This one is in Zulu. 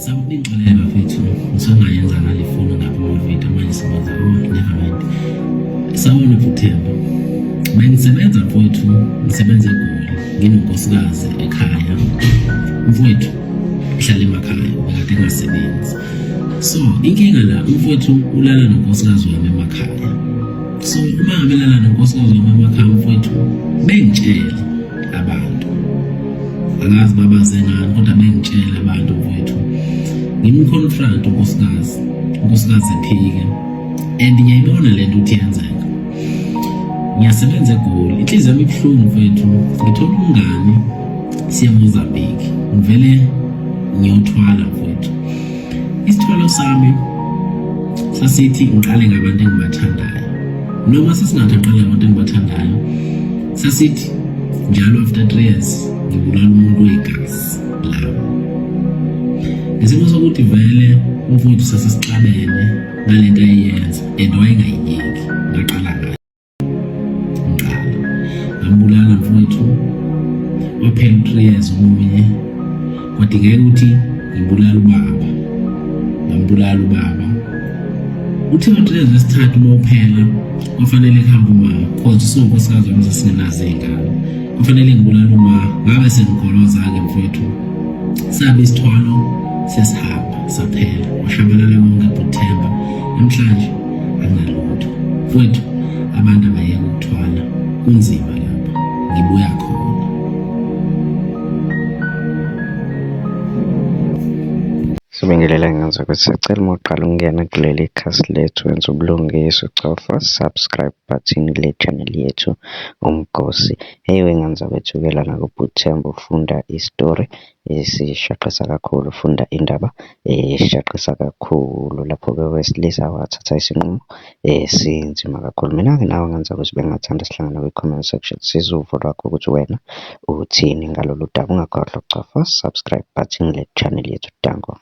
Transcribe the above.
Sawunixolele bafethu, ngisengayenza ngale foni ngapha amavidiyo manje sebenza. Oh, never mind. Sawona Buthemba. Bengisebenza mfowethu, ngisebenza eGoli, nginonkosikazi ekhaya. Mfowethu uhlala emakhaya, ubekade engasebenzi. So inkinga la umfowethu ulala nonkosikazi wami emakhaya. So uma ngabe lala nonkosikazi wami emakhaya mfowethu, bengitshele abantu angazi babaze ngani kodwa bengitshela abantu mfowethu ngimconfront unkosikazi unkosikazi ephike and ngiyayibona le nto ukuthi yenzeka ngiyasebenza egoli inhliziyo yami ibuhlungu mfowethu ngithola umngani siye Mozambique ngivele ngiyothwala mfowethu isithwalo sami sasithi ngiqale ngabantu engibathandayo noma sasingathi aqale ngabantu engibathandayo sasithi njalo after 3 years ngibulala umuntu wegazi lami ngesimo sokuthi vele umfowethu sasesixabene ngale nto ayeyenza and wayengayiyeki ngaqala ngayo ngiqala ngambulala mfowethu waphela 3 years omunye kwadingeka ukuthi ngibulala ubaba ngambulala ubaba uthe u-3 years wesithathu uma uphela kwafanele kuhambe uma cause siwunkosikazi wami sasingenazo iy'ngane kufanele ngibulale uma ngabe sengigoloza-ke mfowethu sabe isithwalo sesihamba saphela washabalala konke bhuthemba namhlanje anginalutho mfowethu abantu abayeke ukuthwala kunzima lapha ngibuya khona. Sibingelele ngenza ukuthi sicela uma uqala ukungena kuleli khasi lethu wenza ubulungiswa ucofa subscribe button kule channel yethu Umgosi. Hey wengane zakwethu-ke lana kuBhuti ufunda isitori esishaqisa kakhulu, ufunda indaba eshaqisa kakhulu. Lapho-ke owesilisa wathatha isinqumo esinzima kakhulu. Mina-ke nawe ngenza ukuthi bengingathanda sihlangane kwi-comment section, sizwe uvo lwakho ukuthi wena uthini ngalolu daba. Ungakhohlwa ukucofa subscribe button le channel yethu. Danko.